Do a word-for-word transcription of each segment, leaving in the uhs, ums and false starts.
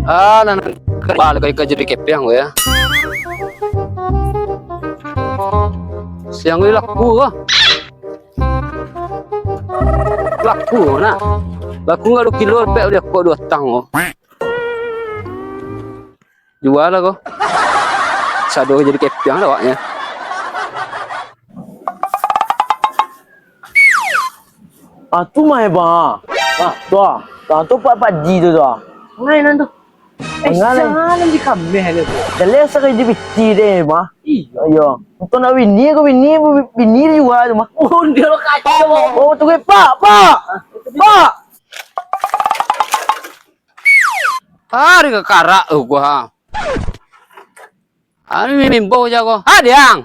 Ah, nan balik ka jadi kepiang ko ya. Siang ni laku ko. Laku ko nah. Laku nggak dua kilo, pek udah kok dua tang ko. Jual lah ko. Sado jadi kepiang lah awaknya. Ah, tu mah, eh, bang. Ah, tu ah. Bang, tu pak Pak Ji tu, tu ah. Ngai nan tu. Eh, Mangan, eh. Salah di kameh ni tu. Jaleh sakali di piti deh, mah. Iya. Iya. Untung nak bini ko, bini, bini dia jual tu, mah. Oh, dia lo kacau. Oh, tu gue, Pak, Pak. Ah, itu dia. Pak. Hari kakarak tu gua. Hari mimbo jago. Ha, Diang.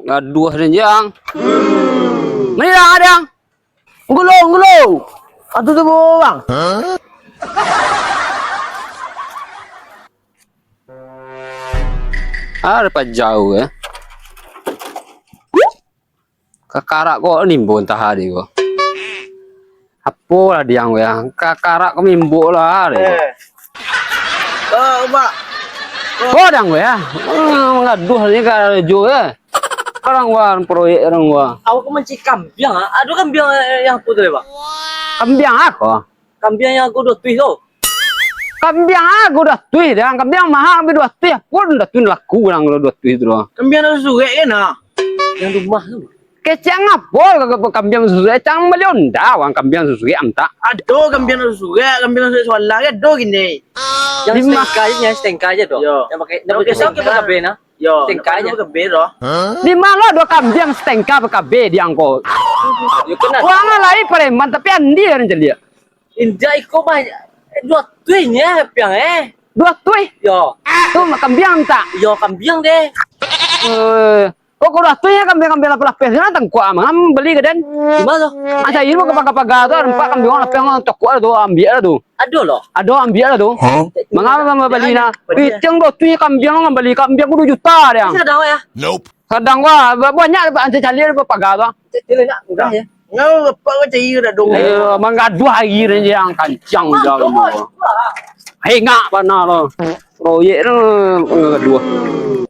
Gaduah den, Jang. Mani lah, Diang. Nggulo, nggulo. Atu tu, Bang. Ada pajau, eh. Kakarak ko nimbo entah adi ko. Apo lah Diang ko ya. Kakarak ko mimbo lah adi ko. Eh. Oh, Pak. Oh, Diang ko ya. Hmm, mangaduah ni ka jo ya. Orang gua proyek orang gua. Awak ko mancik kambiang, ah? Ado kambiang yang apo tu, Pak? Kambiang apo? Kambiang yang ago duo tuih tu. Kambiang ago duo tuih, Diang. Kambiang maha, ambiak duo tuih. Pun duo tuih laku urang kalau duo tuih tu doang. Kambiang nan surek kan, nah? Yang rumah tu. Kecek apo ka-, ka-, kambiang surek? Cang bali onda urang kambiang surek antak. Ado kambiang nan surek, kambiang surek sualah, ado kini. Yang Di ma- setengka je, yang setengka je tu. Yo. Yang pakai, yang pakai setengka. Yo, setengka je. Di ma ado kambiang setengka P K B Diang ko? Yo, kena. Urang lain pareman, tapi andi urang caliak. Indak iko mah, eh, duo tuih nyo, Piang, eh. Duo tuih? Yo. Tu kambiang tak? Yo, kambiang deh. Eh, kok, kok duo tuih ya kambiang-kambiang lapeh-lapeh? Sana tangkuak, mangam bali ka den. Di ma tu? Asa ini ka paga-paga tu, nampak kambiang lapeh, tokok tu, ambiak lah tu. Ado lo? Ado, ambiak lah tu. Hah? Mangam bali nah. Ado. Pitiang duo tuih kambiang, bali kambiang duo juta Diang. Bisa dah, ya? Nope. Kadang wah, ba-, banyak ba-, anca caliak ba paga tu. Cek caliak nak, mudah ya. Ngau bapak kau cari dak dong. Eh, manggaduah hari ni yang kancang jauh. Hengak bana lo. Proyek tu manggaduah.